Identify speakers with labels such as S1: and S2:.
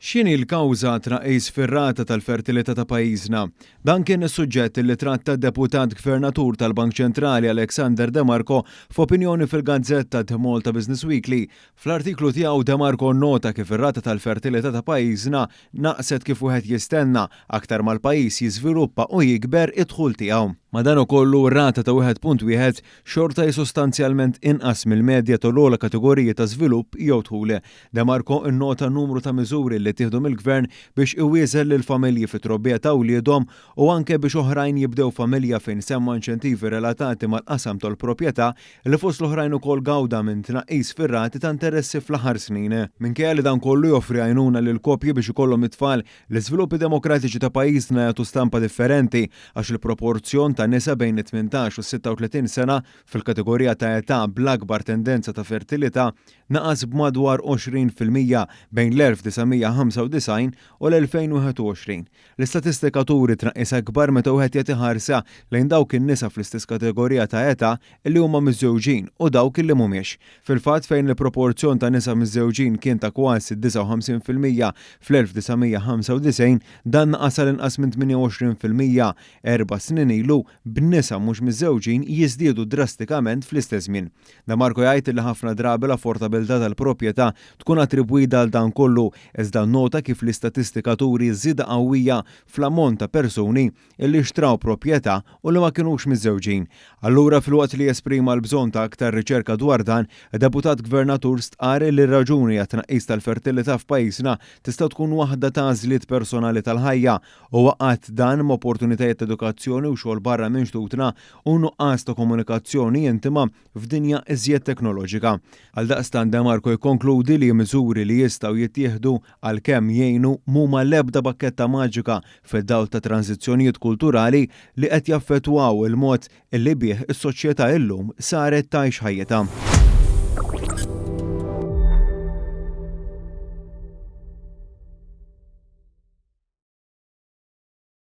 S1: X'inhi l-kawża għat-tnaqqis fir-rata tal-fertilità ta' pajjiżna? Dan kien is-suġġett li tratta d-Deputat Gvernatur tal-Bank Ċentrali Alexander De Marco f'opinjoni fil-gazzetta The Malta Business Weekly. Fl-artiklu tiegħu De Marco nnota kif ir-rata tal-fertilità ta' pajjiżna naqset kif wieħed jistenna aktar ma l-pajjiż jiżviluppa u jikber id-dħul tiegħu. Madankollu, r-rata ta' 1.1 xorta hi sostanzjalment inqas mill-medja tal-ogħla kategoriji ta' żvilupp jew dħul. De Marco nnota numru ta' miżuri li ttieħdu mill-Gvern biex iwieżen lill-familji fit-trobbija ta' wliedhom u anke biex oħrajn jibdew familja fejn semma inċentivi relatati mal-qasam tal-proprjetà li fost l-oħrajn ukoll gawda minn tnaqqis fir-rati ta' interessi fl-aħħar snin. Minkejja li dan kollu joffri għajnuna lill-koppji biex ikollhom it-tfal, l-iżviluppi demokratiċi ta' pajjiżna jagħtu stampa differenti għax il-proporzjon ta' nisa bejn it-18 u s-36 sena fil-kategorija ta' età bl-akbar tendenza ta' fertilità naqas b'madwar 20% bejn l-1995 u l-2021. L-istatistika turi tnaqqis akbar meta wieħed jagħti ħarsa lejn dawk in-nisa fl-istess kategorija ta' età li huma miżżewġin u dawk li mhumiex. Fil-fatt fejn il-proporzjon ta' nisa miżżewġin kien ta' kważi 59% fl-1995, dan naqas għal inqas minn 28% erba' snin ilu, b'nisa mhux miżżewġin jiżdiedu drastikament fl-istess żmien. De Marco jgħid li ħafna drabi l-affordabilità tal-proprjetà tkun attribwita għal dan kollu, iżda nota kif l-istatistika turi żieda qawwija fl-ammont ta' persuni illi xtraw proprjetà u li ma kinux miżżewġin. Allura, filwaqt li jesprima l-bżonn ta' aktar riċerka dwar dan, deputat gvernatur stqar li r-raġuni għat-tnaqqis tal-fertilità f'pajjiżna tista' tkun waħda ta' għażliet personali tal-ħajja u għaqqad dan ma' opportunitajiet ta' edukazzjoni u xogħol barra minn xtutna u nuqqas ta' komunikazzjoni intima f'dinja iżjed teknoloġika. Għaldaqstant De Marco jikkonkludi li miżuri li jistgħu jittieħdu, għalkemm jgħinu, mhuma l-ebda bakketta maġika fid-dawl ta' tranżizzjonijiet kulturali li qed jaffettwaw il-mod illi bih is-soċjetà illum saret tgħix ħajjitha.